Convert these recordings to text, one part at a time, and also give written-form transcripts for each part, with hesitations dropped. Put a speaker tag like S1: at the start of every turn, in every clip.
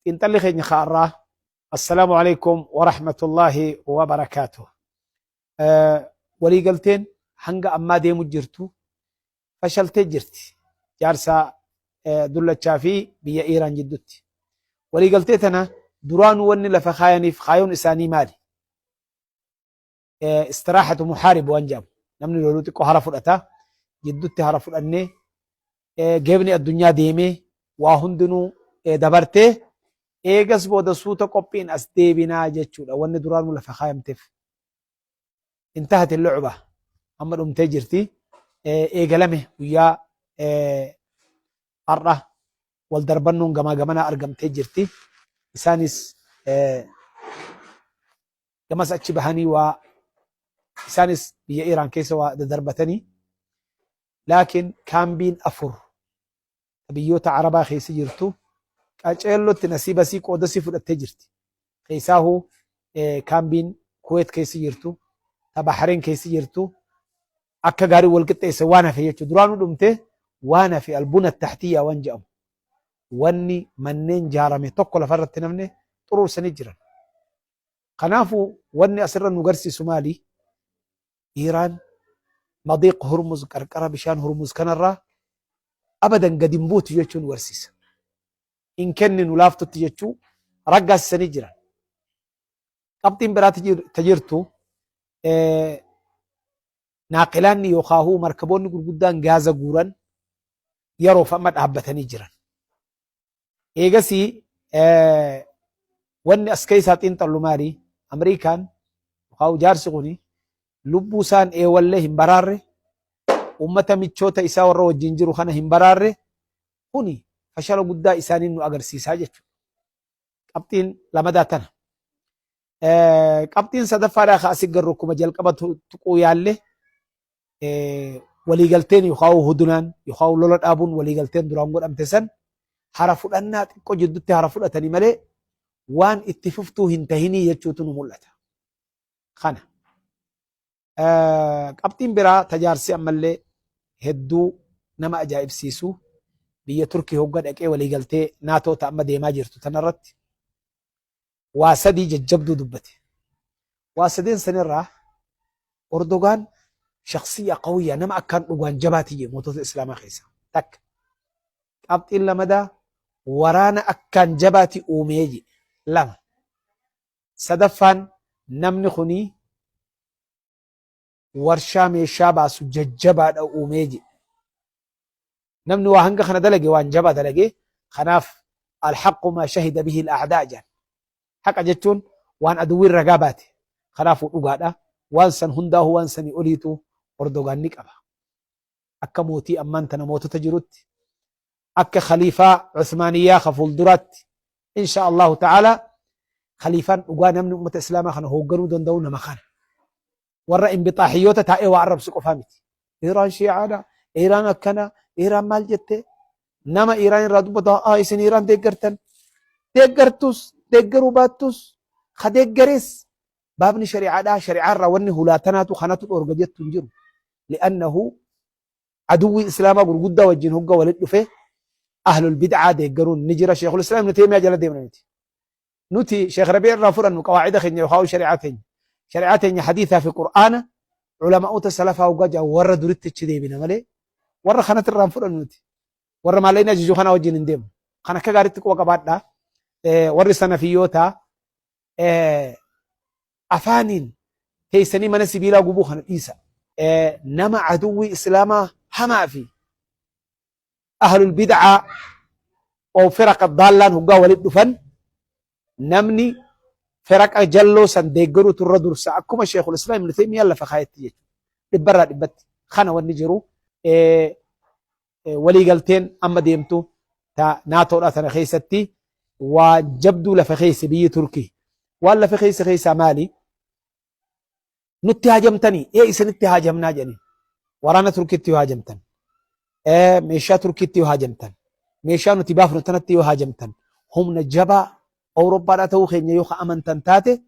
S1: Xiinxalli keenya ka'arraa, assalaamu alaikum wa rahmatullaahi wa barakaatuh. Waliigalteen hanga ammaa deemu jirtu fashaltee jirti. Jaarsa dullachaa fi biyya Iiraan jiddutti. Waliigaltee tana duraanuu wanni lafa kaayaniif kaayoon isaanii maali? Istiraaxatu muhaarib waan jedhamu. Namni loluu xiqqoo hara fudhata. Jiddutti hara fudhannee geebni addunyaa deemee waa hundinuu dabartee eegas booda suuta qophiin as deebinaa jechuudha. Wanni duraanuu lafa kaayamteef. Intahati lucba amma dhumtee jirti. Eegalame guyyaa har'a wal darbannoon gamaa gamanaa argamtee jirti. Isaanis gamas achi bahanii waa isaanis biyya Iraan keessa waa dadarbatanii, laakiin kaambiin afur biyyoota Arabaa keessa jirtu qaceellotti nasiibasii qoodasii fudhattee jirti. Keessaahuu kaambiin Kuweet keessa jirtu, ta Bahreen keessa jirtu akka gaarii wal qixxeesse waan hafe jechuudha. Duraanuu dhumte waan hafe albuna tahtiyyaa waan jedhamu. Wanni manneen jaarame tokko lafarratti namni xuruursanii jiran. Kanaafuu wanni asirra nu garsiisu maali? Iiraan madiiq Hurmuz, qarqara bishaan Hurmuz kanarraa abadan gadi hin buutu jechuun nu garsiisa. Hin kenninu laaftutti jechuu raggaasisanii jiran. Qabxiin biraa ta jirtu, naaqilaanni yookaahuu markaboonni gurguddaan gaaza guuran yeroof amma dhaabbatanii jiran. Eegasii wanni as keessaa xiinxallu maali? Amriikaan yookaan jaarsi kuni lubbuu isaan eewallee hin baraarre, uummata michoota isaa warra wajjin jiru kana hin baraarre, kuni fashala guddaa isaaniin nu agarsiisaa jechuudha. Qabxiin lamadaa tana. Qabxiin sadaffaadhaa ka asii garuu akkuma jalqaba tuquu yaalle, waliigalteen yookaan hudunaan yookaan lola dhaabuun waliigalteen duraan godhamte san hara fudhannaa xiqqoo jidduutti hara fudhatanii malee waan itti fuftuu hin tahinii jechuutu nu mul'ata. Kana. Qabxiin biraa tajaarsi ammallee hedduu nama ajaa'ibsiisu, biyya Turkii hogga dhaqee waliigaltee naatoo ta amma deemaa jirtu tanarratti waa sadii jajjabduu dubbate. Waa sadeen sanirraa Erdogaan shakhsiyya qawiyya, nama akkaan dhugaan jabaati jee mootota Islaamaa keessaa. Takka. Qabxiin lamadaa waraana akkaan jabaati uumee jee. Lama. Sadaffaan namni kuni warshaa meeshaa baasu jajjabaadha uumee jedhe. Namni waa hanga kana dalage waan jabaa dalage. Kanaaf alhaqqu maa shahida bihi al-a'daa jedhan. Haqa jechuun waan aduwwiin ragaa baate. Kanaafuu dhugaadha. Waan san hundaa'uu waan sanii oliitu Erdogaan ni qaba. Akka mootii ammaan tana mootota jirutti, akka khaliifaa Uthmaaniyyaa ka fuulduraatti, insha Allahu ta'ala, khaliifaan dhugaa namni ummata Islaamaa kana hoogganuu danda'u nama kana. Warra inbixaaxiyyoota taa'ee waa arrabsu qofaa miti. Iiraan Shiicaadha, Iiraan akkana, Iiraan maal jette, nama Iiraan irraa dubbatu, haa isin Iiraan deeggartan. Deeggartus, deeggaruu baattus, ka deeggares baabni shari'aadhaa shari'aa irraa wanni hulaa tanaatu kanatu dhoorga jettu hin jiru. Li'annahu aduwwii Islaamaa gurguddaa wajjin hogga walitti dhufe ahlul bid'aa deeggaruun ni jira. Sheekul Islaam Ibn Taymiyaa jala deemna nuti. Nuti Sheekh Rabii irraa fudhannu qawaacida keenya yookaan shari'aa teenya. Shari'aa teenya hadiisaa fi Qur'aana ulama'oota salafaa hoggaa jaa warra duritti achi deebina malee warra kanatti irraa hin fudhannu nuti. Warra maallaqni ajaju kana wajjin hin deemu. Kan akka gaariitti quba qabaadhaa. Warri sanafiyyootaa afaaniin teessanii mana sibiilaa gubuu kana dhiisa. Nama aduwwii Islaamaa hamaa fi ahlul bid'aa oo firaqa daallaan hoggaa walitti dhufan namni firaqa jalloo san deeggaruutu irra dursa, akkuma Sheekul Islaam Ibn Taymiyyaan lafa kaayetti jechuudha. Dhibbarraa dhibbatti kana wanni jiru waliigalteen amma deemtu ta naatoodha tana keessatti waa jabduu lafa keessa biyyi Turkii. Waan lafa keessa keessaa maali? Nutti haajamtanii? Ee, isinitti haajamnaa jedhanii. Waraana Turkiitti yoo haajamtan, meeshaa Turkiitti yoo haajamtan, meeshaa nuti baafnu tanatti yoo haajamtan, humna jabaa Awurooppaadhaa ta'uu keenya yoo amantan taate,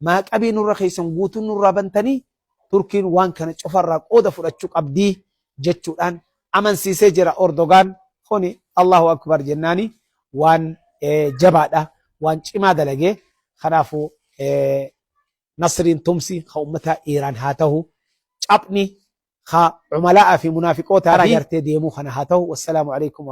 S1: maaqabii nurra keessan guutuun nurraa bantanii Turkiin waan kana cufarraa qooda fudhachuu qabdii jechuudhaan amansiisee jira Erdogaan. Kuni Allahu Akbar jennaani waan jabaadha. Waan cimaa dalagee. Kanaafuu nasriin tumsi ka ummata Iiraan haa tahu, caphni ka cumalaa fi munaafiqoota fi gartee deemuu kana haa tahu. Wassalaamu alaikum.